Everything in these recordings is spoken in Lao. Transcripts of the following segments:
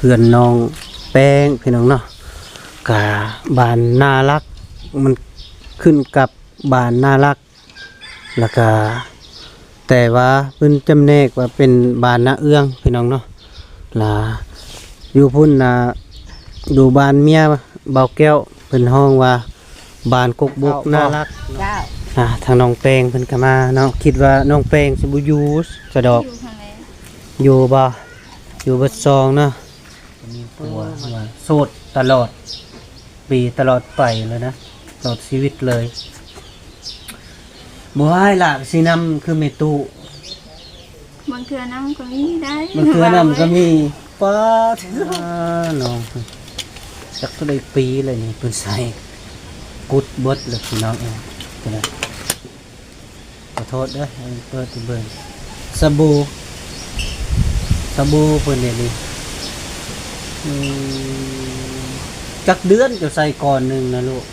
ເຮືອນນ້ອງແປ້ງ ພີ່ນ້ອງເນາະ ກະບ້ານນາລັກ ມັນຂຶ້ນກັບບ້ານນາລັກ ແລ້ວກະ ແຕ່ວ່າເພິ່ນຈຳແນກວ່າເປັນບ້ານນາເອື້ອງ ພີ່ນ້ອງເນາະ ລະຢູ່ພຸ້ນນະ ຢູ່ບ້ານເມຍບ່າວແກ້ວ ເພິ່ນຮ້ອງວ່າບ້ານກົກບົກນາລັກ. ເຈົ້າ. ອ່າ ທາງນ້ອງແປ້ງເພິ່ນກະມາເນາະ ຄິດວ່ານ້ອງແປ້ງຊິບໍ່ຢູ່ຊະດອກ. ຢູ່ຫັ້ນແຫຼະ. ຢູ່ບໍ່? ຢູ່ເບິດສອງເນາະ. ມີຜົວວ່າໂສດຕະຫຼອດປີຕະຫຼອດໄປເລີຍນະ ຕະຫຼອດຊີວິດເລີຍ. ບໍ່ຮ້າຍລະ ຊິນຳຄືແມ່ຕູ້. ບາງເທື່ອນຳກໍມີໄດ໋. ບາງເທື່ອນຳກໍມີ. ປ້າດ ອ່າ ນ້ອງ ຈັກເທົ່າໃດປີແລ້ວນີ້ ເພິ່ນໃສ່ກຸດເບິດແລ້ວ ພີ່ນ້ອງເອີຍ. ຂອໂທດເດີ ເປີດໃຫ້ເບິ່ງ ສະບູ ສະບູເພິ່ນເດນີ້. ອືມ ຈັກເດືອນເຈົ້າໃສ່ກ່ອນໜຶ່ງນະລູກ?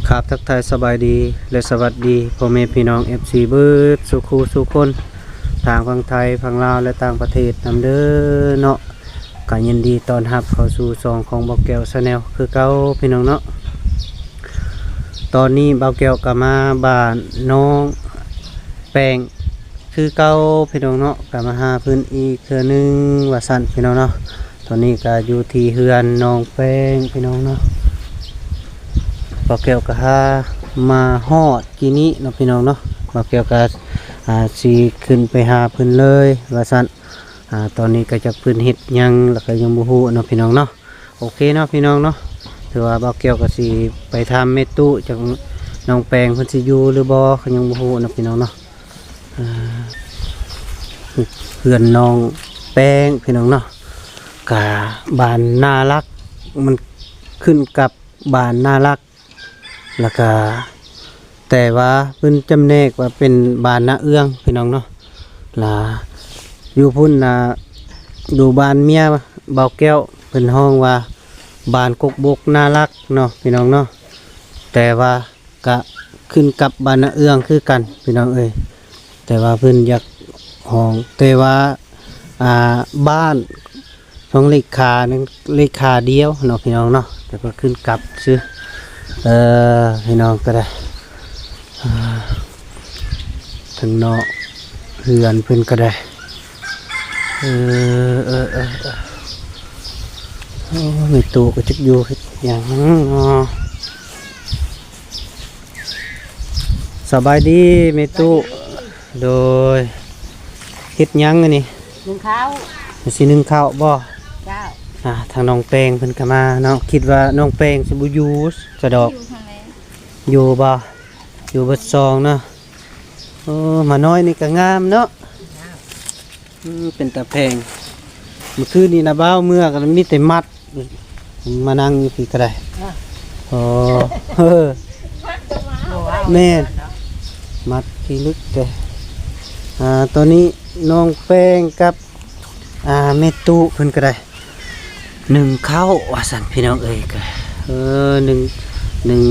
ຄາບທັກທາຍສະບາຍດີ ແລະ ສະຫວັດດີພໍ່ແມ່ພີ່ນ້ອງ ເອັຟຊີ ເບິດສູ່ຄູ່ສູ່ຄົນ ທາງຝັ່ງໄທ ຝັ່ງລາວ ແລະ ຕ່າງປະເທດນຳເດີເນາະ. ກະຍິນດີຕ້ອນຮັບເຂົ້າສູ່ຊ່ອງຂອງບ່າວແກ້ວ Channel ຄືເກົ່າ ພີ່ນ້ອງເນາະ. ຕອນນີ້ບ່າວແກ້ວກະມາບ້ານນ້ອງແປ້ງ ຄືເກົ່າ ພີ່ນ້ອງເນາະ ກະມາຫາເພິ່ນອີກເທື່ອໜຶ່ງວ່າຊັ້ນ ພີ່ນ້ອງເນາະ. ຕອນນີ້ກະຢູ່ທີ່ເຮືອນນ້ອງແປ້ງ ພີ່ນ້ອງເນາະ. ບ່າວແກ້ວກະຫາມາຮອດກີ້ນີ້ເນາະ ພີ່ນ້ອງເນາະ. ບ່າວແກ້ວກະ ອ່າ ຊິຂຶ້ນໄປຫາເພິ່ນເລີຍວ່າຊັ້ນ. ອ່າ ຕອນນີ້ກະຈັກເພິ່ນເຮັດຫຍັງ ແລ້ວກະຍັງບໍ່ຮູ້ເນາະ ພີ່ນ້ອງເນາະ. ໂອເຄເນາະ ພີ່ນ້ອງເນາະ ຖືວ່າບ່າວແກ້ວກໍຊິໄປຖາມແມ່ຕູ້ ຈັກນ້ອງແປ້ງເພິ່ນຊິຢູ່ຫຼືບໍ່ ກໍຍັງບໍ່ຮູ້ເນາະ ພີ່ນ້ອງເນາະ. ອ່າ ເຮືອນນ້ອງແປ້ງ ພີ່ນ້ອງເນາະ ກະບ້ານນາລັກ ມັນຂຶ້ນກັບບ້ານນາລັກ ແລ້ວກະ ແຕ່ວ່າເພິ່ນຈຳແນກວ່າເປັນບ້ານນາເອື້ອງ ພີ່ນ້ອງເນາະ. ລະຢູ່ພຸ້ນນະ ຢູ່ບ້ານເມຍບ່າວແກ້ວ ເພິ່ນຮ້ອງວ່າບ້ານກົກບົກນາລັກເນາະ ພີ່ນ້ອງເນາະ. ແຕ່ວ່າກະຂຶ້ນກັບບ້ານນາເອື້ອງຄືກັນ ພີ່ນ້ອງເອີຍ. ແຕ່ວ່າເພິ່ນຢາກຮ້ອງ ແຕ່ວ່າ ອ່າ ບ້ານ ສອງເລກຂາ ເລກຂາດຽວເນາະ ພີ່ນ້ອງເນາະ ແຕ່ເພິ່ນຂຶ້ນກັບຊື່. ເອີ ພີ່ນ້ອງກໍໄດ້ ເອີ ທາງນອກເຮືອນເພິ່ນກໍໄດ້ ເອີ ເອີ ເອີ ເອີ ໂອ້ ແມ່ຕູ້ກໍຈັກຢູ່ເຮັດຫຍັງເນາະ. ສະບາຍດີແມ່ຕູ້. ໂດຍ ເຮັດຫຍັງອັນນີ້? ໜຶ້ງເຂົ້າ. ຊິໜຶ້ງເຂົ້າບໍ່? ເຈົ້າ. ອ່າ ທາງນ້ອງແປ້ງເພິ່ນກໍມາເນາະ ຄິດວ່ານ້ອງແປ້ງຊິບໍ່ຢູ່ຊະດອກ. ຢູ່ຫັ້ນແຫຼະ. ຢູ່ບໍ່? ຢູ່ເບິດສອງເນາະ. ໂອ້ ໝານ້ອຍນີ້ກໍງາມເນາະ. ງາມ. ອືມ ເປັນຕາແພງ. ມື້ຄືນນີ້ນະ ບ່າວເມືອກໍມີແຕ່ມັດ ມານັ່ງຢູ່ພີ້ກໍໄດ້. ອ່າ ໂອ້ ມັດກໍມາ. ແມ່ນ ມັດທີ່ລຶກແຕ່ ອ່າ ຕອນນີ້ນ້ອງແປ້ງກັບ ອ່າ ແມ່ຕູ້ເພິ່ນກໍໄດ້ ໜຶ້ງເຂົ້າວ່າຊັ້ນ ພີ່ນ້ອງເອີຍ. ກໍ ເອີ ໜຶ້ງ ໜຶ້ງ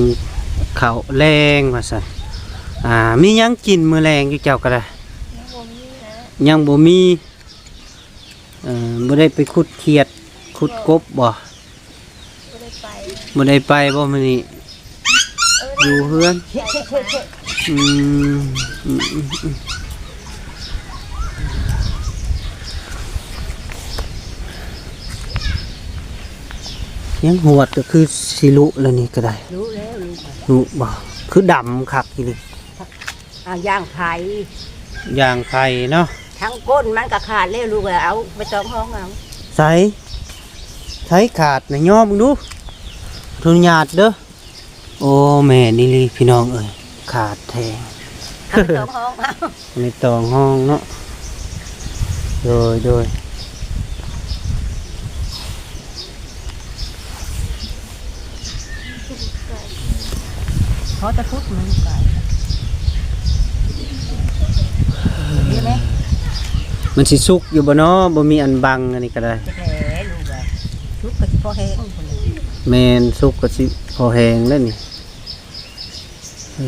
ເຂົ້າແລງວ່າຊັ້ນ. ອ່າ ມີຫຍັງກິນມື້ແລງຢູ່ເຈົ້າກໍໄດ້? ຍັງບໍ່ມີແຫຼະ. ຍັງບໍ່ມີ. ເອີ ບໍ່ໄດ້ໄປຂຸດຂຽດຂຸດກົບບໍ່? ບໍ່ໄດ້ໄປ. ບໍ່ໄດ້ໄປບໍ່ມື້ນີ້? ເອີ ຢູ່ເຮືອນ. ໄປ. ອືມ ອືມ ອືມ ອືມ. ຍັງຫວດກໍຄືຊິລຸແລ້ວນີ້ກໍໄດ້. ລຸແລ້ວ ລຸແລ້ວ. ລຸບໍ່? ຄືດຳຄັກອີ່ຫຼີ. ອ່າ ຢາງໄຟ. ຢາງໄຟເນາະ. ທັງກົ້ນມັນກໍຂາດແລ້ວ ລູກເອີຍ. ເອົາ ໄປຕ້ອງຫ້ອງເອົາ. ໃສ ໃສຂາດນະ? ຍໍເບິ່ງດູ. ອະນຸຍາດເດີ. ໂອ້ ແມ່ນອີ່ຫຼີພີ່ນ້ອງເອີຍ ຂາດແທ້. ເອົາໄປຕ້ອງຫ້ອງເອົາ. ໄປຕ້ອງຫ້ອງເນາະ. ໂດຍ ໂດຍ. ພໍແຕ່ພຸດມັນກາຍ ເຫັນໄໝ? ມັນຊິສຸກຢູ່ບໍ່ເນາະ? ບໍ່ມີອັນບັງອັນນີ້ກໍໄດ້. ຈັກແຫຼະລູກວ່າ ສຸກກໍຊິພໍແຫ້ງພຸ້ນແຫຼະ. ແມ່ນ ສຸກກໍຊິພໍແຫ້ງແລ້ວນີ້. ເອີ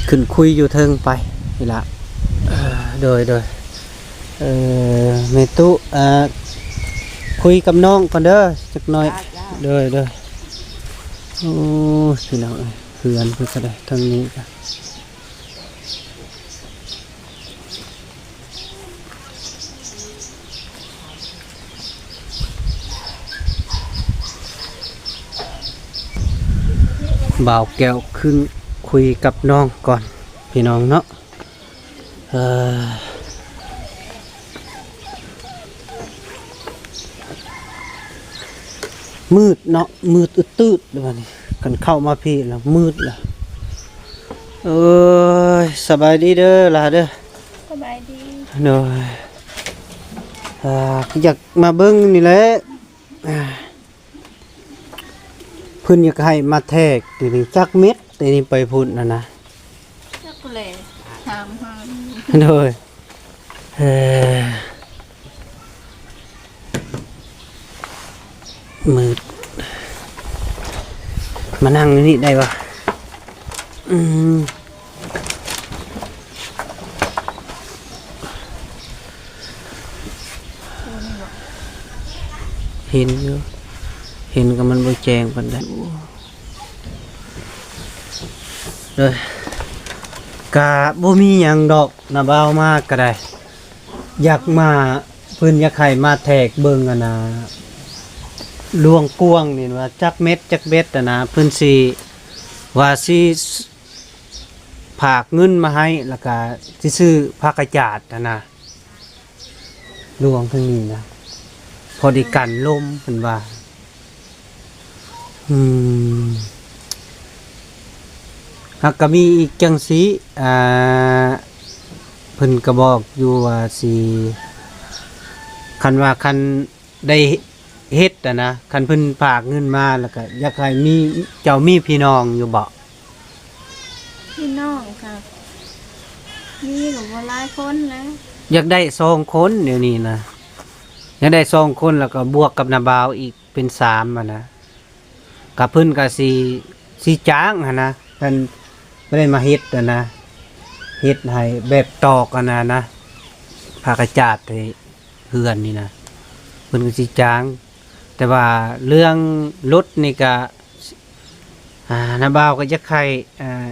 ຂຶ້ນຄຸຍຢູ່ເທິງໄປນີ້ລະ. ເອີ ໂດຍ ໂດຍ. ເອີ ແມ່ຕູ້ ອ່າ ຄຸຍກັບນ້ອງກ່ອນເດີຈັກໜ້ອຍ. ຈ້າ ຈ້າ. ໂດຍ ໂດຍ. ໂອ້ ພີ່ນ້ອງເອີຍ ເຮືອນເພິ່ນກໍໄດ້ທາງນີ້ກະ ບ່າວແກ້ວຂຶ້ນຄຸຍກັບນ້ອງກ່ອນ ພີ່ນ້ອງເນາະ. ເອີ ມືດເນາະ ມືດອຶດໆ ບາດນີ້ ຄັນເຂົ້າມາພີ້ລະມືດລະ. ໂອ້ຍ ສະບາຍດີເດີຫຼ້າເດີ. ສະບາຍດີ. ໂດຍ. ອ່າ ຢາກມາເບິ່ງນີ້ແຫຼະ. ອ່າ ເພິ່ນຢາກໃຫ້ມາແທກ ຕີນີ້ຈັກເມັດ ຕີນີ້ໄປພຸ້ນຫັ້ນນະ. ຈັກແຫຼະ ຖາມຫາ. ໂດຍ. ເອີ ມືດ ມານັ່ງຢູ່ນີ້ໄດ້ບໍ່? ອືມ. ເຫັນຢູ່ ເຫັນກໍມັນບໍ່ແຈ້ງປານໃດ. ໂດຍ ກະບໍ່ມີຫຍັງດອກ ນ້າບ່າວມາກໍໄດ້ ຢາກມາ ເພິ່ນຢາກໃຫ້ມາແທກເບິ່ງ ອັນນ່າ ຫຼວງກວາງນີ້ວ່າຈັກເມັດຈັກເບັດຫັ້ນນະ ເພິ່ນຊິວ່າຊິ ຝາກເງິນມາໃຫ້ ແລ້ວກະຊິຊື້ຜັກກະຈາດຫັ້ນນະ ຫຼວງທາງນີ້ນະ ພໍໄດ້ກັນລົມເພິ່ນວ່າ. ອືມ ຫາກກະມີອີກຈັ່ງຊີ້ ອ່າ ເພິ່ນກະບອກຢູ່ວ່າຊິ ຄັນວ່າ ຄັນ ໄດ້ເຮັດຫັ້ນນະ ຄັນເພິ່ນຝາກເງິນມາ ແລ້ວກະຢາກໃຫ້ມີ ເຈົ້າມີພີ່ນ້ອງຢູ່ບໍ່? ພີ່ນ້ອງກະມີກໍບໍ່ຫຼາຍຄົນແຫຼະ ຢາກໄດ້ສອງຄົນດຽວນີ້ນະ ຢາກໄດ້ສອງຄົນ ແລ້ວກໍບວກກັບນ້າບ່າວອີກເປັນສາມຫັ້ນນະ. ກະເພິ່ນກະຊິ ຊິຈ້າງຫັ້ນນະ ເພິ່ນບໍ່ໄດ້ມາເຮັດຫັ້ນນະ ເຮັດໃຫ້ແບບຕອກຫັ້ນນະ ນະ ຜ້າກະຈາດໃຫ້ເຮືອນນີ້ນະ ເພິ່ນກະຊິຈ້າງ. ແຕ່ວ່າເລື່ອງລົດນີ້ກະ ອ່າ ນ້າບ່າວກະຢາກໃຫ້ ອ່າ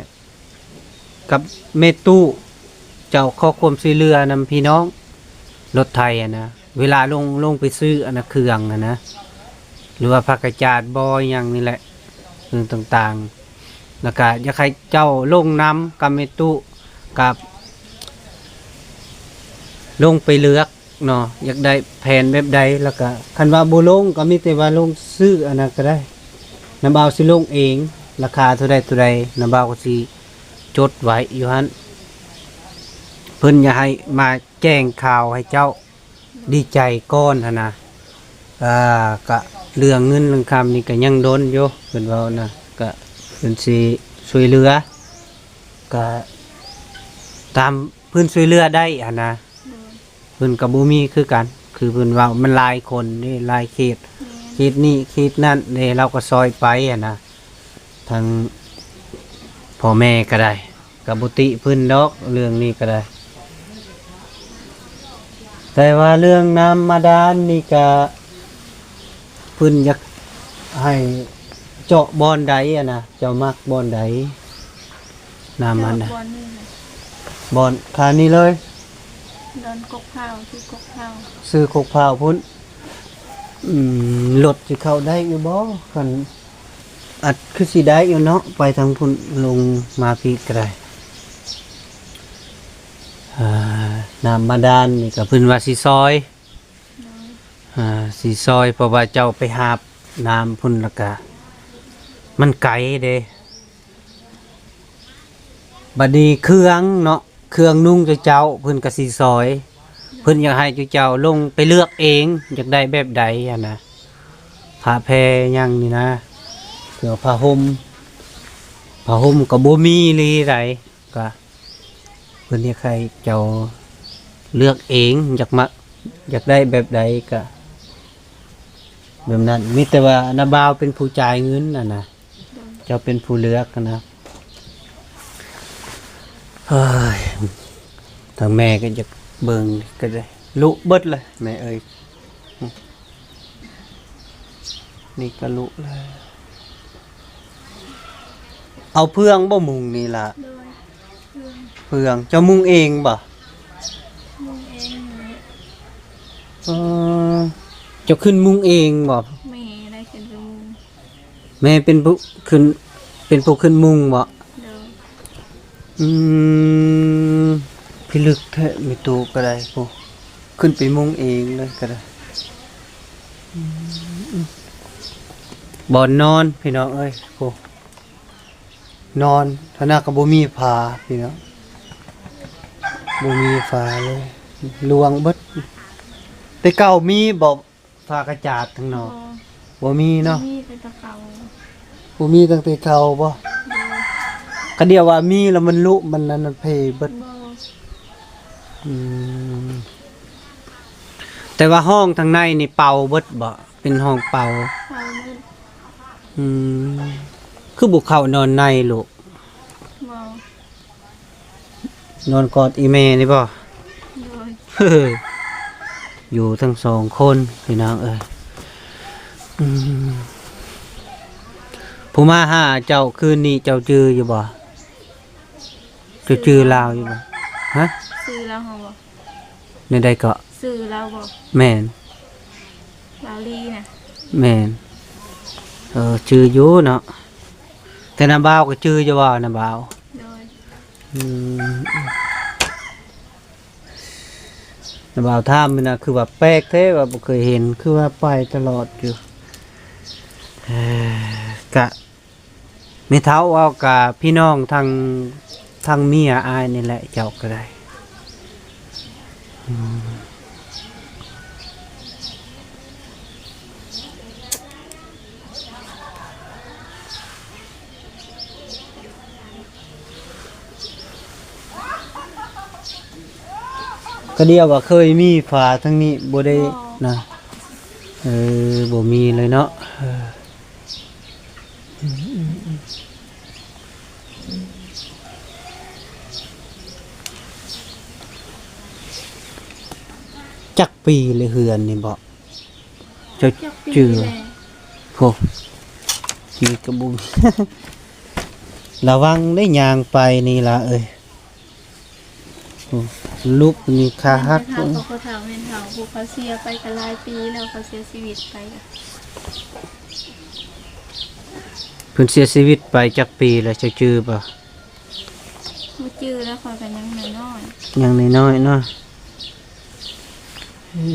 ກັບແມ່ຕູ້ ເຈົ້າຂໍຄວາມຊ່ວຍເຫຼືອນຳພີ່ນ້ອງ ລົດໄຖຫັ້ນນະ ເວລາລົງ ລົງໄປຊື້ອັນນະ ເຄື່ອງຫັ້ນນະ ຫຼືວ່າຜັກກະຈາດບໍ່ ຫຍັງນີ້ແຫຼະ ເຄື່ອງຕ່າງໆ ແລ້ວກະຢາກໃຫ້ເຈົ້າລົງນຳກັບແມ່ຕູ້ ກັບລົງໄປເລືອກ ເນາະ ຢາກໄດ້ແຜນແບບໃດ ແລ້ວກະຄັນວ່າບໍ່ລົງກໍມີແຕ່ວ່າລົງຊື້ອັນນັ້ນກໍໄດ້ ນ້າບ່າວຊິລົງເອງ ລາຄາເທົ່າໃດເທົ່າໃດ ນ້າບ່າວກໍຊິຈົດໄວ້ຢູ່ຫັ້ນ ເພິ່ນຢາກໃຫ້ມາແຈ້ງຂ່າວໃຫ້ເຈົ້າດີໃຈກ່ອນຫັ້ນນະ. ອ່າ ກະເລື່ອງເງິນເລື່ອງຄຳນີ້ກະຍັງດົນຢູ່ ເພິ່ນເວົ້ານະ ກະເພິ່ນຊິຊ່ວຍເຫຼືອ ກະຕາມເພິ່ນຊ່ວຍເຫຼືອໄດ້ຫັ້ນນະ. ໂດຍ. ເພິ່ນກໍບໍ່ມີຄືກັນ ຄືເພິ່ນເວົ້າ ມັນຫຼາຍຄົນເດ້ ຫຼາຍເຂດ ແມ່ນ ເຂດນີ້ເຂດນັ້ນເດ້ ລາວກໍຊ່ອຍໄປຫັ້ນນະ ທາງພໍ່ແມ່ກໍໄດ້ ກໍບໍ່ຕິເພິ່ນດອກເລື່ອງນີ້ກໍໄດ້ ແຕ່ວ່າເລື່ອງນ້ຳບາດານນີ້ກະ ເພິ່ນຢາກໃຫ້ເຈາະບ່ອນໃດຫັ້ນນະ ເຈົ້າມັກບ່ອນໃດ? ນ້ຳມັນນະ ເຈາະບ່ອນນີ້ ບ່ອນຂ້າງນີ້ເລີຍ ບ່ອນກົກພ້າວ ຊື່ກົກພ້າວ ຊື່ກົກພ້າວພຸ້ນ. ອືມ ລົດຊິເຂົ້າໄດ້ຢູ່ບໍ່? ຄັນອັດຄືຊິໄດ້ຢູ່ເນາະ ໄປທາງພຸ້ນລົງມາພີ້ກໍໄດ້. ອ່າ ນ້ຳບາດານນີ້ກໍເພິ່ນວ່າຊິຊ່ອຍ ໂດຍ ອ່າ ຊິຊ່ອຍ ເພາະວ່າເຈົ້າໄປຫາບນ້ຳພຸ້ນ ແລ້ວກະມັນໄກເດ້. ບັດນີ້ເຄື່ອງເນາະ ເຄື່ອງນຸ່ງເຈົ້າ ເພິ່ນກະຊິຊ່ອຍ ເພິ່ນຢາກໃຫ້ເຈົ້າລົງໄປເລືອກເອງ ຢາກໄດ້ແບບໃດຫັ້ນນະ ຜ້າແພຫຍັງນີ້ນະ. ເສື້ອຜ້າຫົ່ມ ຜ້າຫົ່ມກໍບໍ່ມີອີ່ຫຼີໃດ ກະເພິ່ນຢາກໃຫ້ເຈົ້າເລືອກເອງ ຢາກມັກ ຢາກໄດ້ແບບໃດກະແບບນັ້ນ ມີແຕ່ວ່ານ້າບ່າວເປັນຜູ້ຈ່າຍເງິນຫັ້ນນະ ເຈົ້າເປັນຜູ້ເລືອກຫັ້ນນະ. ເອີຍ ທາງແມ່ກໍຢາກເບິ່ງ ກໍໄດ້ລຸເບິດເລີຍແມ່ເອີຍ. ນີ້ກະລຸແລ້ວ ເອົາເຟືອງບໍ່ມຸງນີ້ລະ? ໂດຍ ເຟືອງ ເຟືອງ ເຈົ້າມຸງເອງບໍ່? ມຸງເອງ. ເອີ ເຈົ້າຂຶ້ນມຸງເອງບໍ່? ແມ່ໄດ້ຂຶ້ນໄປມຸງ. ແມ່ເປັນຜູ້ຂຶ້ນ ເປັນຜູ້ຂຶ້ນມຸງບໍ່? ໂດຍ. ອືມ ພິລຶກແທ້ ແມ່ຕູ້ກໍໄດ້ ໂອ້ ຂຶ້ນໄປມຸງເອງເລີຍກໍໄດ້. ອືມ ບ່ອນນອນພີ່ນ້ອງເອີຍ ໂອ້ ນອນທະນະກໍບໍ່ມີຝາພີ່ນ້ອງ ບໍ່ມີຝາເລີຍ ລ່ວງເບິດ. ແຕ່ເກົ່າມີບໍ່? ຝາກະຈາດທາງນອກ ບໍ່ ບໍ່ມີເນາະ ມີແຕ່ເກົ່າ ບໍ່ມີຕັ້ງແຕ່ເກົ່າບໍ່? ໂດຍ. ຄັນດຽວວ່າມີແລ້ວມັນລຸ ມັນອັນນັ້ນເພເບິດ ບໍ່ ອືມ ແຕ່ວ່າຫ້ອງທາງໃນນີ້ເປົ່າເບິດບໍ່? ເປັນຫ້ອງເປົ່າ ເປົ່າເບິດ. ອືມ ຄືບໍ່ເຂົ້ານອນໃນລູກ? ບໍ່. ນອນກອດອີ່ແມ່ນີ້ບໍ່? ໂດຍ. ຢູ່ທັງສອງຄົນພີ່ນ້ອງເອີຍ. ອືມ ຜູ້ມາຫາເຈົ້າຄືນນີ້ເຈົ້າຈື່ຢູ່ບໍ່? ເຈົ້າຈື່ລາວຢູ່ບໍ່? ຮະ? ຊື່ລາວເຮົາບໍ່? ແນວໃດເກາະ? ຊື່ລາວບໍ່? ແມ່ນ ລາວລີນະ? ແມ່ນ. ເອີ ຈື່ຢູ່ເນາະ ແຕ່ນ້າບ່າວກໍຈື່ຢູ່ບໍ່ ນ້າບ່າວ? ໂດຍ. ອືມ ນ້າບ່າວຖາມຢູ່ນະ ຄືວ່າແປກແທ້ ວ່າບໍ່ເຄີຍເຫັນ ຄືວ່າໄປຕະຫຼອດຢູ່. ເອີ ກະ ແມ່ເຖົ້າເວົ້າກະພີ່ນ້ອງທາງ ທາງເມຍອ້າຍນີ້ແຫຼະ ເຈົ້າກໍໄດ້. ອືມ ກະດຽວວ່າເຄີຍມີຝາທາງນີ້ບໍ່ໄດ້ ບໍ່ ນະ ເອີ ບໍ່ມີເລີຍເນາະ. ເອີ ອືມ ອືມ ອືມ ຈັກປີແລ້ວເຮືອນນີ້ເບາະ? ເຈົ້າ ຈັກປີ ຈື່ແລ້ວ? ໂອ້ ນີ້ກໍບໍ່ມີ ລະວັງໄດ້ຍ່າງໄປນີ້ລະເອີຍ. ໂອ້ ລຸບນີ້ຂາຫັກ. ແມ່ນແຕ່ເຖົ້າ ພວກພໍ່ເຖົ້າແມ່ນເຖົ້າ ພວກເຂົາເສຍໄປກໍຫຼາຍປີແລ້ວ ເຂົາເສຍຊີວິດໄປ. ເພິ່ນເສຍຊີວິດໄປຈັກປີແລ້ວ ເຈົ້າຈື່ບໍ່? ບໍ່ຈື່ແລ້ວ ຂ້ອຍກໍຍັງນ້ອຍໆ. ຍັງນ້ອຍໆເນາະ. ເອີ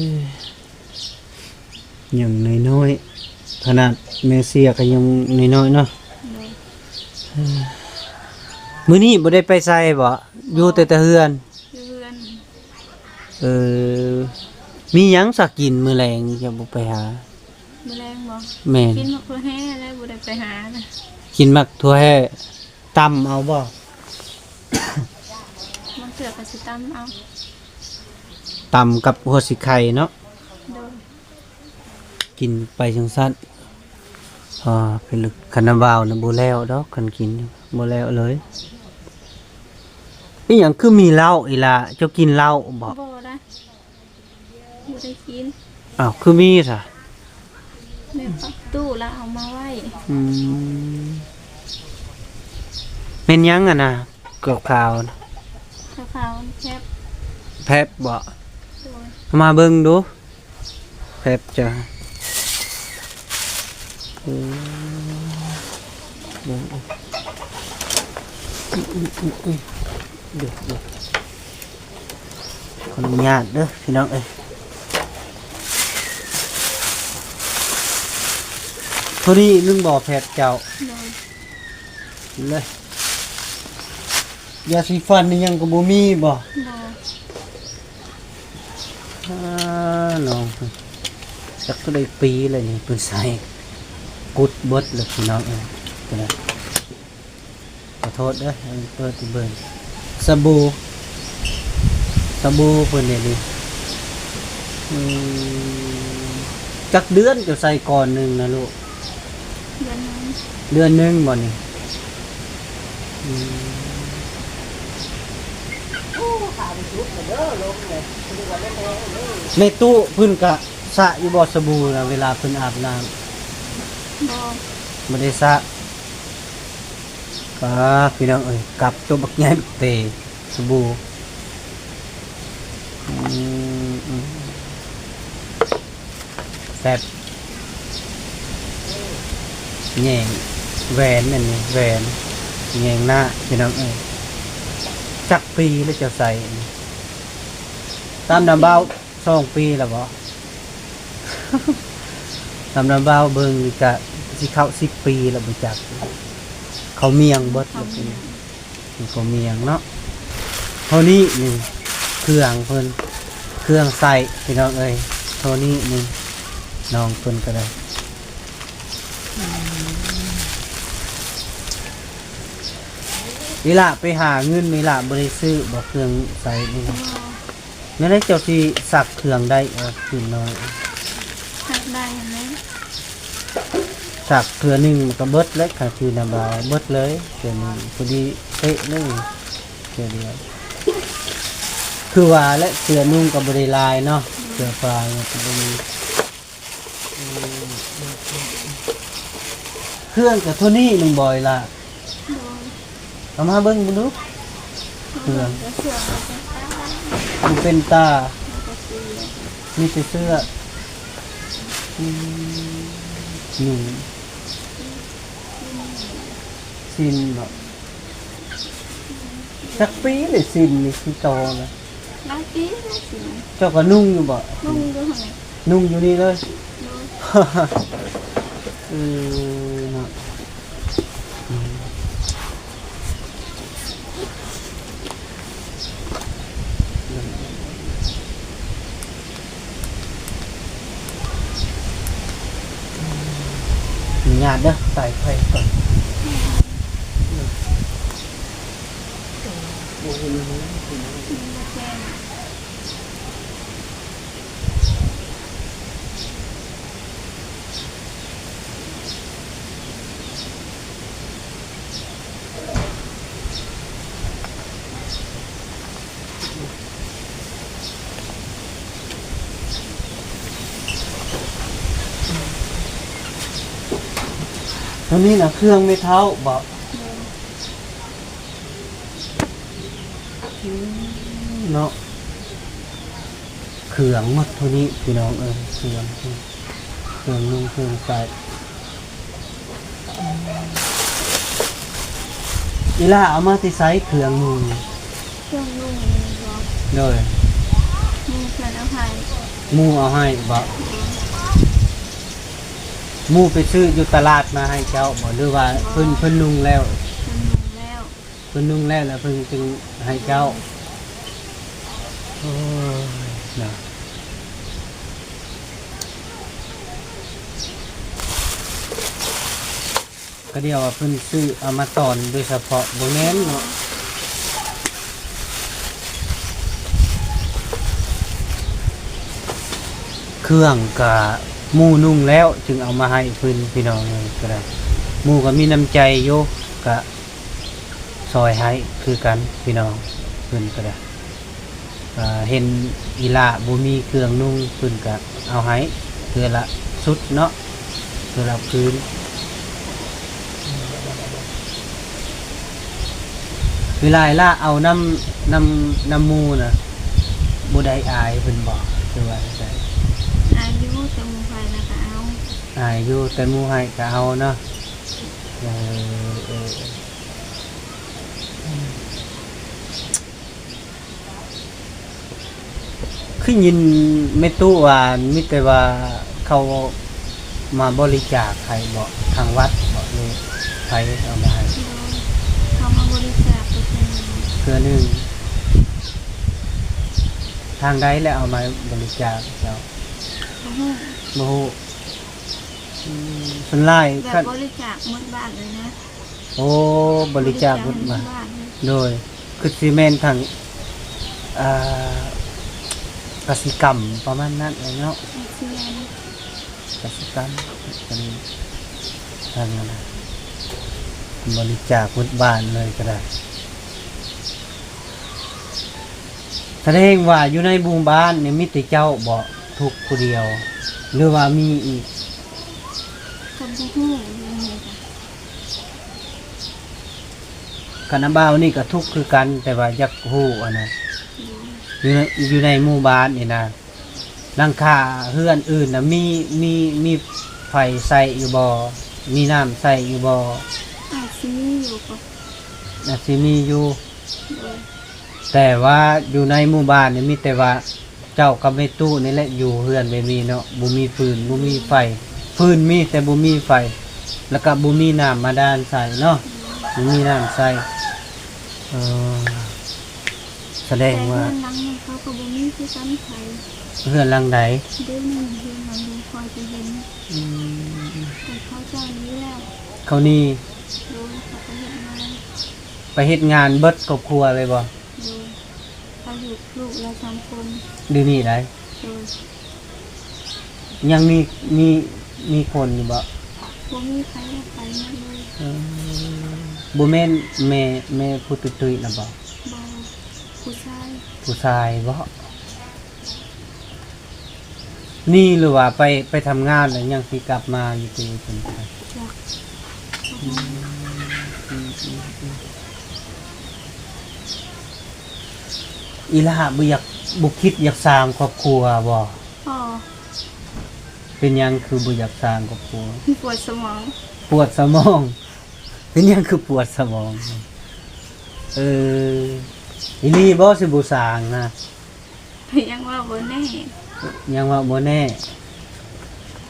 ຍັງນ້ອຍໆ ຂະໜາດແມ່ເສຍກໍຍັງນ້ອຍໆເນາະ. ໂດຍ. ເອີ ມື້ນີ້ບໍ່ໄດ້ໄປໃສບໍ່? ຢູ່ແຕ່ ແຕ່ເຮືອນ? ຢູ່ເຮືອນ. ເອີ ມີຫຍັງຊະກິນມື້ແລງ ຈະບໍ່ໄປຫາ? ມື້ແລງບໍ່? ແມ່ນ. ກິນໝາກຖົ່ວແຮ່ແລ້ວ ບໍ່ໄດ້ໄປຫານະ. ກິນໝາກຖົ່ວແຮ່ ຕຳເອົາບໍ່? ບາງເທື່ອກໍຊິຕຳເອົາ. ຕຳກັບຫົວສີໄຄເນາະ. ໂດຍ. ກິນໄປຈັ່ງຊັ້ນ. ອ່າ ໄປລຶກ ຄັນນ້ຳຫວາວນະບໍ່ແລ້ວດອກ ຄັນກິນບໍ່ແລ້ວເລີຍ. ອີຫຍັງຄືມີເຫຼົ້າອີ່ຫຼ້າ? ເຈົ້າກິນເຫຼົ້າບໍ່? ບໍ່ໄດ້ ບໍ່ໄດ້ກິນ. ອ້າວ ຄືມີຊະ? ແມ່ປະຕູລະເອົາມາໄວ້. ອືມ ແມ່ນຫຍັງຫັ້ນນະ ຂາວໆນະ? ຂາວໆ ແພັບ. ແພັບບໍ່? ໂດຍ. ເອົາມາເບິ່ງດູ ແພັບຈ້ະ. ໂອ້ ເບິ່ງ ເອີ ເດີ ເດີ ຂໍອະນຸຍາດເດີພີ່ນ້ອງເອີຍ. ພໍດີໜຶ່ງບໍ່ແພັບເຈົ້າ? ໂດຍ. ເລີຍ ຢາສີຟັນນີ້ຍັງກໍບໍ່ມີບໍ່? ບໍ່. ອ່າ ນ້ອງ ຈັກເທົ່າໃດປີແລ້ວນີ້ ເພິ່ນໃສ່ກຸດເບິດແລ້ວພີ່ນ້ອງເອີຍ. ນະ ຂໍໂທດເດີ ເປີດໃຫ້ເບິ່ງ ສະບູ ສະບູເພິ່ນເດນີ້ ອືມ ຈັກເດືອນເຈົ້າໃສ່ກ້ອນໜຶ່ງນະລູກ? ເດືອນໜຶ່ງ ເດືອນໜຶ່ງບໍ່ນີ້? ອືມ ແມ່ຕູ້ເພິ່ນກະສະຢູ່ບໍ່ສະບູນະ ເວລາເພິ່ນອາບນ້ຳ? ບໍ່ ບໍ່ໄດ້ສະ ປ້າ ພີ່ນ້ອງເອີຍ ກັບໂຕບັກໃຫຍ່ບັກເຕ ສະບູ ອືມ ອືມ ແຊບ ແຍງແຫວນ ອັນນີ້ແຫວນ ແຍງໜ້າ ພີ່ນ້ອງເອີຍ ຈັກປີແລ້ວເຈົ້າໃສ່ອັນນີ້? ຕາມນ້ຳເບົາ ສອງປີແລ້ວບໍ່? ຕາມນ້ຳເບົາເບິ່ງນີ້ກະຊິເຂົ້າສິບປີແລ້ວບໍ່ຈັກ ເຂົ້າໝ້ຽງເບິດແລ້ວ ເຂົ້າໝ້ຽງ ເຂົ້າໝ້ຽງເນາະ ເທົ່ານີ້ໜຶ່ງ ເຄື່ອງເພິ່ນ ເຄື່ອງໃຊ້ ພີ່ນ້ອງເອີຍ ເທົ່ານີ້ໜຶ່ງ ນ້ອງເພິ່ນກະໄດ້ ອີ່ຫຼ້າໄປຫາເງິນ ອີ່ຫຼ້າບໍ່ໄດ້ຊື້ບໍ່ ເຄື່ອງໃຊ້ນີ້ນະ? ແນວໃດເຈົ້າຊິຊັກເຄື່ອງໄດ້ ເອີ ຄືນນ້ອຍ ຊັກໄດ້ຫັ້ນແຫຼະ ຊັກເທື່ອໜຶ່ງມັນກະເບິດແລ້ວ ຄັນຄືນ້ຳເບົາເບິດເລີຍ ເທື່ອໜຶ່ງ ພໍດີເປະເລີຍ ເທື່ອດຽວ ຄືວ່າແຫຼະ ເສື້ອນຸ່ງກະບໍ່ໄດ້ຫຼາຍເນາະ ເສື້ອຜ້າກະບໍ່ມີ ເຄື່ອງກະເທົ່ານີ້ໜຶ່ງບໍ່ ອີ່ຫຼ້າ? ໂດຍ ເອົາມາເບິ່ງເບິ່ງດູ ເຄື່ອງ ເຄື່ອງກະເສື້ອ ມັນເປັນຕາ ມັນກະເສື້ອ ມີແຕ່ເສື້ອ ອືມ ນຸ່ງ ສິ້ນເນາະ ຈັກປີແລ້ວສິ້ນນີ້ຄືເກົ່ານະ? ຫຼາຍປີແລ້ວຊິນະ ເຈົ້າກະນຸ່ງຢູ່ບໍ່? ນຸ່ງຢູ່ຫັ້ນແຫຼະ ນຸ່ງຢູ່ນີ້ເລີຍ ໂດຍ ເອີ ເນາະ ອືມ ອະນຸຍາດເດີ ໄຕ່ໄຟກ່ອນ. ໂຕນີ້ນະ ເຄື່ອງແມ່ເຖົ້າບໍ? ອືມ ເນາະ ເຄື່ອງໝົດເທົ່ານີ້ພີ່ນ້ອງເອີຍ ເຄື່ອງ ເຄື່ອງນຸ່ງເຄື່ອງໃຊ້. ອີ່ຫຼ້າເອົາມາແຕ່ໃສເຄື່ອງນຸ່ງ? ເຄື່ອງນຸ່ງນີ້ບໍ? ໂດຍ ໝູ່ເພິ່ນເອົາໃຫ້. ໝູ່ເອົາໃຫ້ບໍ? ໂດຍ ໝູ່ໄປຊື້ຢູ່ຕະຫຼາດມາໃຫ້ເຈົ້າບໍ ຫຼືວ່າ ບໍ່ ເພິ່ນ ເພິ່ນນຸ່ງແລ້ວ? ເພິ່ນນຸ່ງແລ້ວ. ເພິ່ນນຸ່ງແລ້ວ ແລ້ວເພິ່ນຈຶ່ງໃຫ້ເຈົ້າ. ໂອ້ຍ ເນາະ ກະດຽວວ່າເພິ່ນຊື້ເອົາມາຕອນໂດຍສະເພາະ ບໍ່ແມ່ນເນາະ. ເຄື່ອງກະໝູ່ນຸ່ງແລ້ວ ຈຶ່ງເອົາມາໃຫ້ເພິ່ນ ພີ່ນ້ອງເອີຍ ກະໄດ້ ໝູ່ກະມີນ້ຳໃຈຢູ່ ກະ ຊ່ອຍໃຫ້ຄືກັນພີ່ນ້ອງ ເພິ່ນກະໄດ້ ເຫັນອີ່ຫຼ້າບໍ່ມີເຄື່ອງນຸ່ງ ເພິ່ນກະເອົາໃຫ້ເທື່ອລະຊຸດເນາະ ເທື່ອລະຜືນ. ເວລາອີ່ຫຼ້າເອົານຳ ນຳ ນຳໝູ່ນະ ບໍ່ໄດ້ອາຍເພິ່ນບໍ ຫຼືວ່າຈັ່ງໃດ? ອາຍຢູ່ ແຕ່ໝູ່ໃຫ້ລະກະເອົາ. ອາຍຢູ່ ແຕ່ໝູ່ໃຫ້ກະເອົາເນາະ. ເອີ ເອີ ເອີ. ຄືຍິນແມ່ຕູ້ວ່າ ມີແຕ່ວ່າເຂົາມາບໍລິຈາກໃຫ້ບໍ ທາງວັດບໍ ຫຼືໃຜເອົາມາໃຫ້? ໂດຍ ເຂົາມາບໍລິຈາກເທື່ອໜຶ່ງ. ເທື່ອໜຶ່ງ. ທາງໃດແລ້ວເອົາມາບໍລິຈາກເຈົ້າ? ບໍ່ຮູ້ ບໍ່ຮູ້. ອືມ ສ່ວນຫຼາຍ ແບບ ຄັນ ບໍລິຈາກໝົດບ້ານເລີຍນະ. ໂອ້ ບໍລິຈາກ ບໍລິຈາກ ບຸດບາດ ໃຫ້ບ້ານເລີຍ ໂດຍ ຄືຊິແມ່ນທາງ ອ່າ ກະສິກຳປະມານນັ້ນແຫຼະເນາະ ອາດຊິແມ່ນ ກະສິກຳ ເປັນທາງນັ້ນນະ ບໍລິຈາກໝົດບ້ານເລີຍກໍໄດ້. ສະແດງວ່າຢູ່ໃນໝູ່ບ້ານນີ້ມີແຕ່ເຈົ້າບໍ ທຸກຜູ້ດຽວ ຫຼືວ່າມີອີກ? ກໍບໍ່ຮູ້ຄືກັນ ຄະນະບ່າວນີ້ກໍທຸກຄືກັນ ແຕ່ວ່າຢາກຮູ້ອັນນັ້ນ ໂດຍ ຢູ່ໃນ ຢູ່ໃນໝູ່ບ້ານນີ້ນະ ຫຼັງຄາເຮືອນອື່ນນະ ມີ ມີ ມີໄຟໃຊ້ຢູ່ບໍ່? ມີນ້ຳໃຊ້ຢູ່ບໍ່? ອາດຊິມີຢູ່ກໍ ອາດຊິມີຢູ່ ໂດຍ ແຕ່ວ່າຢູ່ໃນໝູ່ບ້ານນີ້ມີແຕ່ວ່າເຈົ້າກັບແມ່ຕູ້ນີ້ແຫຼະຢູ່ເຮືອນແບບນີ້ເນາະ ບໍ່ມີຟືນ ບໍ່ມີໄຟ ຟືນມີແຕ່ບໍ່ມີໄຟ ແລ້ວກໍບໍ່ມີນ້ຳບາດານໃຊ້ເນາະ ບໍ່ມີນ້ຳໃຊ້ ເອີ ສະແດງວ່າ ແຕ່ເຮືອນຫຼັງນັ້ນເຂົາກໍບໍ່ມີຄືກັນ ໃຜ ເຮືອນຫຼັງໃດ? ເດ້ ນັ້ນເຮືອນຫຼັງທີ່ຂ້ອຍໄປເຫັນ ອືມ ແຕ່ເຂົາເຈົ້າໜີແລ້ວ ເຂົາໜີ ໂດຍ ເຂົາໄປເຮັດງານ ໄປເຮັດງານເບິດຄອບຄົວເລີຍບໍ່? ໂດຍ ເຂົາຢູ່ລູກລະສອງຄົນ ດຽວນີ້ໃດ ໂດຍ ຍັງມີ ມີ ມີຄົນຢູ່ບໍ່? ບໍ່ມີໃຜ ໄປໝົດເລີຍ ເອີ ບໍ່ແມ່ນແມ່ ແມ່ຜູ້ຕຸ້ຍໆນະບໍ່? ບໍ່ ຜູ້ຊາຍ ຜູ້ຊາຍບໍ? ໜີ ຫຼືວ່າໄປ ໄປທຳງານແລ້ວຍັງຊິກັບມາຢູ່ຕິເພິ່ນ? ຈັກ ອືມ ອືມ ອືມ ອືມ ອີ່ຫຼ້າບໍ່ຢາກ ບໍ່ຄິດຢາກສ້າງຄອບຄົວບໍ? ບໍ່ ເປັນຫຍັງຄືບໍ່ຢາກສ້າງຄອບຄົວ? ປວດສະໝອງ ປວດສະໝອງ ເປັນຫຍັງຄືປວດສະໝອງ? ເອີ ອີ່ຫຼີບໍຊິບໍ່ສ້າງນະ? ຍັງເວົ້າບໍ່ແນ່ ຍັງເວົ້າບໍ່ແນ່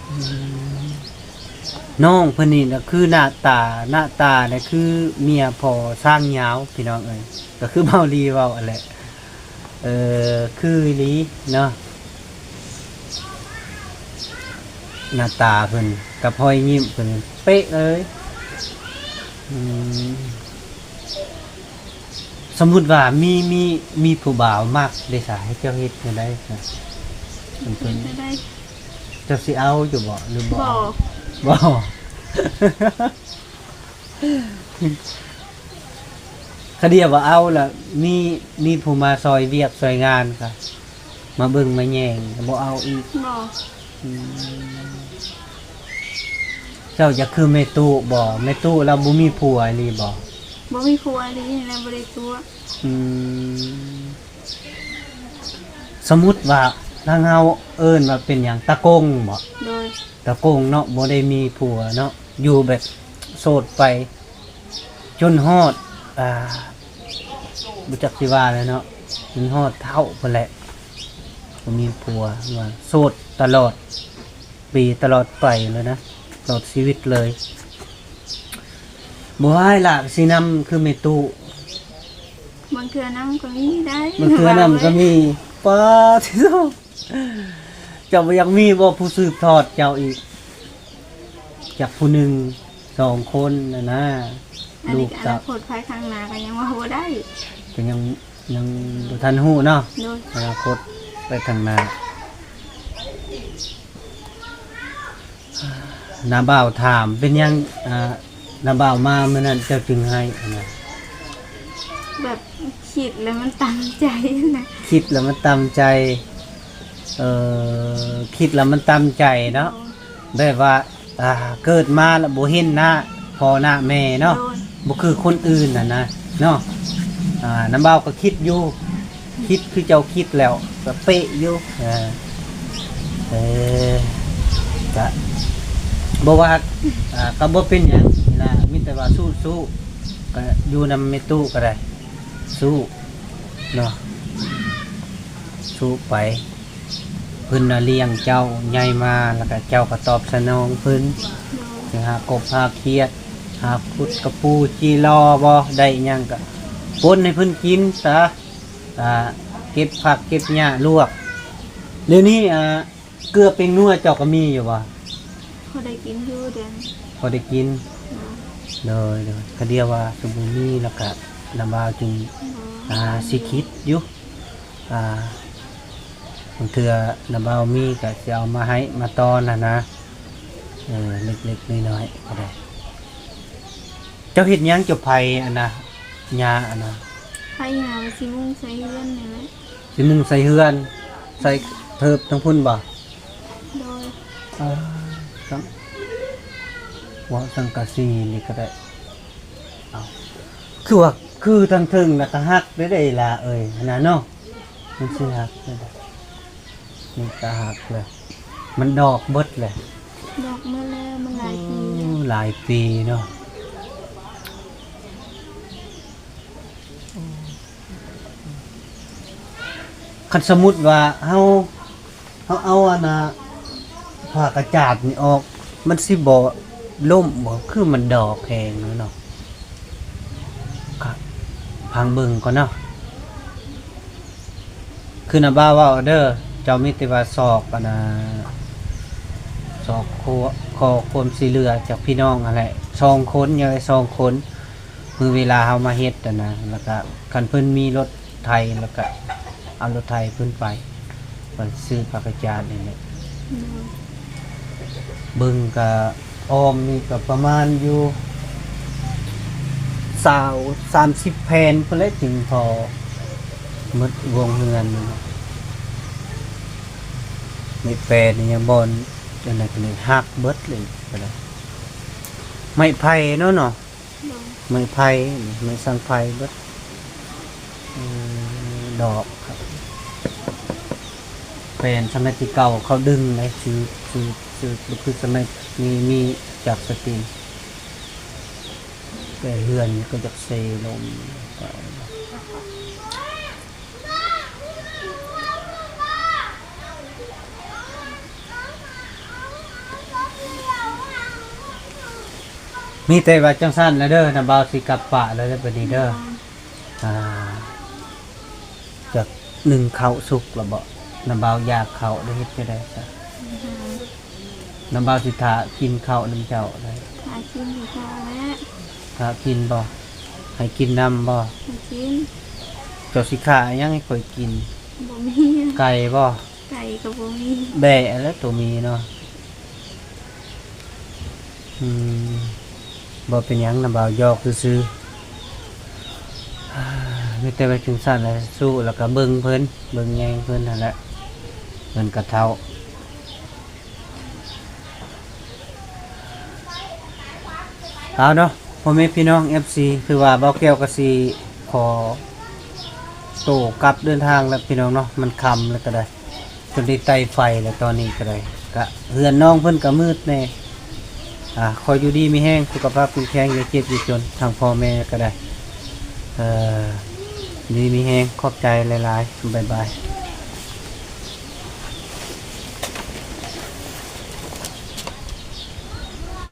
ອືມ ນ້ອງເພິ່ນນີ້ນະຄືໜ້າຕາ ໜ້າຕານະຄືເມຍພໍ່ຊ້າງຍາວ ພີ່ນ້ອງເອີຍ ກໍຄືເບົາລີເວົ້າຫັ້ນແຫຼະ ເອີ ຄືອີ່ຫຼີເນາະ ໜ້າຕາເພິ່ນກັບຮອຍຍິ້ມເພິ່ນເປະເລີຍ ອືມ. ສົມມຸດວ່າມີ ມີ ມີຜູ້ບ່າວມັກເດຊະ ໃຫ້ເຈົ້າເຮັດແນວໃດຊະ? ເຮັດແນວໃດ? ເຈົ້າຊິເອົາຢູ່ບໍ່ ຫຼືບໍ່? ບໍ່ ບໍ່ ຄັນດຽວວ່າເອົາລະ ມີ ມີຜູ້ມາຊ່ອຍວຽກຊ່ອຍງານກະ ມາເບິ່ງມາແຍງ ບໍ່ເອົາອີກ ບໍ່ ອືມ ເຈົ້າຢາກຄືແມ່ຕູ້ບໍ່? ແມ່ຕູ້ລາວບໍ່ມີຜົວອີ່ຫຼີບໍ່? ບໍ່ມີຜົວອີ່ຫຼີ ແລ້ວບໍ່ໄດ້ຕົວະ ອືມ ສົມມຸດວ່າທາງເຮົາເອີ້ນວ່າເປັນຫຍັງ? ຕາກົງບໍ່? ໂດຍ ຕາກົງເນາະ ບໍ່ໄດ້ມີຜົວເນາະ ຢູ່ແບບໂສດໄປ ຈົນຮອດ ອ່າ ບໍ່ຈັກຊິວ່າແລ້ວເນາະ ຈົນຮອດເຖົ້າພຸ້ນແຫຼະ ບໍ່ມີຜົວ ວ່າໂສດຕະຫຼອດປີຕະຫຼອດໄປເລີຍນະ ຕະຫຼອດຊີວິດເລີຍ ບໍ່ຮ້າຍລະ ຊິນຳຄືແມ່ຕູ້ ບາງເທື່ອນຳກໍມີໄດ໋ ບາງເທື່ອນຳກໍມີ ປາດ ເຈົ້າບໍ່ຢາກມີບໍ່ຜູ້ສືບທອດເຈົ້າອີກ ຈັກຜູ້ໜຶ່ງສອງຄົນຫັ້ນນະ ອັນນີ້ກໍອະນາຄົດພາຍຂ້າງໜ້າກໍຍັງເວົ້າບໍ່ໄດ້ ກໍຍັງ ຍັງບໍ່ທັນຮູ້ເນາະ ໂດຍ ອະນາຄົດໄປຂ້າງໜ້າ ນ້າບ່າວຖາມ ເປັນຫຍັງ ອ່າ ນ້າບ່າວມາມື້ນັ້ນເຈົ້າຈຶ່ງໄຫ້ຫັ້ນນະ? ແບບຄິດແລ້ວມັນຕຳໃຈນະ ຄິດແລ້ວມັນຕຳໃຈ ເອີ ຄິດແລ້ວມັນຕຳໃຈເນາະ ໂດຍ ແບບວ່າ ອ່າ ເກີດມາແລ້ວບໍ່ເຫັນໜ້າພໍ່ໜ້າແມ່ເນາະ ໂດຍ ບໍ່ຄືຄົນອື່ນຫັ້ນນະເນາະ ອ່າ ນ້າບ່າວກໍຄິດຢູ່ ຄິດຄືເຈົ້າຄິດແລ້ວ ກໍເປະຢູ່ ເອີ ເອີ ກະບໍ່ວ່າ ອ່າ ກໍບໍ່ເປັນຫຍັງນີ້ລະ ມີແຕ່ວ່າສູ້ໆ ກໍຢູ່ນຳແມ່ຕູ້ກໍໄດ້ ສູ້ເນາະ ສູ້ໄປ ເພິ່ນນະລ້ຽງເຈົ້າໃຫຍ່ມາ ແລ້ວກະເຈົ້າກໍຕອບສະໜອງເພິ່ນ ໂດຍ ໄປຫາກົບຫາຂຽດ ຫາຂຸດກະປູຈີລໍບໍ່ ໄດ້ຫຍັງກະປົນໃຫ້ເພິ່ນກິນຊະ ອ່າ ເກັບຜັກເກັບຫຍ້າລວກ ດຽວນີ້ ອ່າ ເກືອແປ້ງນົວເຈົ້າກໍມີຢູ່ບໍ່? ພໍໄດ້ກິນຢູ່ດຽວນີ້ ພໍໄດ້ກິນ ໂດຍ ໂດຍ ໂດຍ ກະດຽວວ່າຊິບໍ່ມີ ແລ້ວກະນ້າບ່າວຈຶ່ງ ບໍ່ ອ່າ ຊິຄິດຢູ່ ອ່າ ບາງເທື່ອນ້າບ່າວມີກະຊິເອົາມາໃຫ້ມາຕ້ອນຫັ້ນນະ ເອີ ເລັກໆນ້ອຍໆກະໄດ້. ເຈົ້າເຮັດຫຍັງ ເຈົ້າໄຜອັນນະ ຫຍ້າອັນນະ? ໄຜຫຍ້າວ່າຊິມຸງໃສ່ເຮືອນນີ້ແຫຼະ. ຊິມຸງໃສ່ເຮືອນ ໃສ່ເທີບທາງພຸ້ນບໍ່? ໂດຍ. ເອີ ເວົ້າສັງກະສີນີ້ກະໄດ້. ເອົ້າ ຄືວ່າ ຄືທາງເທິງນະກະຫັກເດ້ ເດ້ຫຼ້າເອີຍ ຫັ້ນນະເນາະ ມັນຊິຫັກເດ້. ນີ້ກະຫັກເລີຍ ມັນດອກເບິດເລີຍ. ດອກເບິດແລ້ວ ມັນຫຼາຍປີແລ້ວ. ໂອ້ ຫຼາຍປີເນາະ. ຄັນສົມມຸດວ່າເຮົາ ເຮົາເອົາອັນນ່າ ຜ້າກະຈາດນີ້ອອກ ມັນຊິບໍ່ລົ້ມບໍ່? ຄືມັນດອກແຮງເນາະ. ກະຟັງເບິ່ງກ່ອນເນາະ. ຄືນ້າບ່າວເວົ້າເດີ ເຈົ້າມີແຕ່ວ່າຊອກອັນນ່າ ຊອກຂໍຄວາມຊ່ວຍເຫຼືອຈາກພີ່ນ້ອງຫັ້ນແຫຼະ ສອງຄົນ ຍັງໄດ້ສອງຄົນ. ມື້ເວລາເຮົາມາເຮັດຫັ້ນນະ ແລ້ວກະຄັນເພິ່ນມີລົດໄຖ ແລ້ວກະເອົາລົດໄຖເພິ່ນໄປ ໄປຊື້ຜ້າກະຈາດນີ້ແຫຼະ. ໂດຍ. ເບິ່ງກະອ້ອມນີ້ກະປະມານຢູ່ຊາວ ສາມສິບແຜ່ນພຸ້ນແຫຼະ ຈຶ່ງພໍໝົດວົງເຮືອນ. ໄມ້ແປນນີ້ຍັງບໍ່ອັນນັ້ນກະເລີຍຫັກເບິດເລີຍກະໄດ້. ໄມ້ໄຜ່ເນາະ ເນາະ. ໂດຍ. ໄມ້ໄຜ່ ໄມ້ສັງໄພເບິດ. ເອີ ດອກ ແປນສະໄໝແຕ່ເກົ່າເຂົາດຶງໄດ້ ສືບ ສືບ ສືບ ບໍ່ຄືສະໄໝນີ້ ມີຈັກສະຕິງ ແຕ່ເຮືອນກໍຢາກເຊລົງ. ມີແຕ່ວ່າຈັ່ງຊັ້ນລະເດີ ນ້າບ່າວຊິກັບປະແລ້ວເດີ ບາດນີ້ເດີ. ໂດຍ. ອ່າ ຈັກໜຶ້ງເຂົ້າສຸກລະບໍ? ນ້າບ່າວຢາກເຂົ້າ ໄດ້ເຮັດຈັ່ງໃດຊະ? ອືຮຶ ນ້າບ່າວຊິຖ້າກິນເຂົ້ານຳເຈົ້າໄດ໋. ຖ້າກິນເຂົ້າແລ້ວ. ຖ້າກິນບໍ? ໃຫ້ກິນນຳບໍ? ໃຫ້ກິນ. ເຈົ້າຊິຂ້າຫຍັງໃຫ້ຂ້ອຍກິນ? ບໍ່ມີ. ໄກ່ບໍ? ໄກ່ກໍບໍ່ມີ. ແບ້ແລ້ວໂຕມີເນາະ. ອືມ ບໍ່ເປັນຫຍັງ ນ້າບ່າວຢອກຊື່ໆ. ມີແຕ່ວ່າຈັ່ງຊັ້ນແຫຼະ ສູ້ ແລ້ວກໍເບິ່ງເພິ່ນ ເບິ່ງແຍງເພິ່ນຫັ້ນແຫຼະ ເພິ່ນກໍເຖົ້າ. ເອົາເນາະ ພໍ່ແມ່ພີ່ນ້ອງ ເອັຟຊີ ຄືວ່າບ່າວແກ້ວກໍຊິຂໍໂຕກັບເດີນທາງແລ້ວພີ່ນ້ອງເນາະ ມັນຄ່ຳແລ້ວກໍໄດ້ ຈົນໄດ້ໄຕ່ໄຟແລ້ວຕອນນີ້ກໍໄດ້ ກະເຮືອນນ້ອງເພິ່ນກະມືດແດ່. ອ່າ ຂໍຢູ່ດີມີແຮງ ສຸຂະພາບເຂັ້ມແຂງ ຢ່າເຈັບຢ່າຈົນ ທັງພໍ່ແມ່ກໍໄດ້. ເອີ ຢູ່ດີມີແຮງ ຂອບໃຈຫຼາຍໆ ບາຍບາຍ.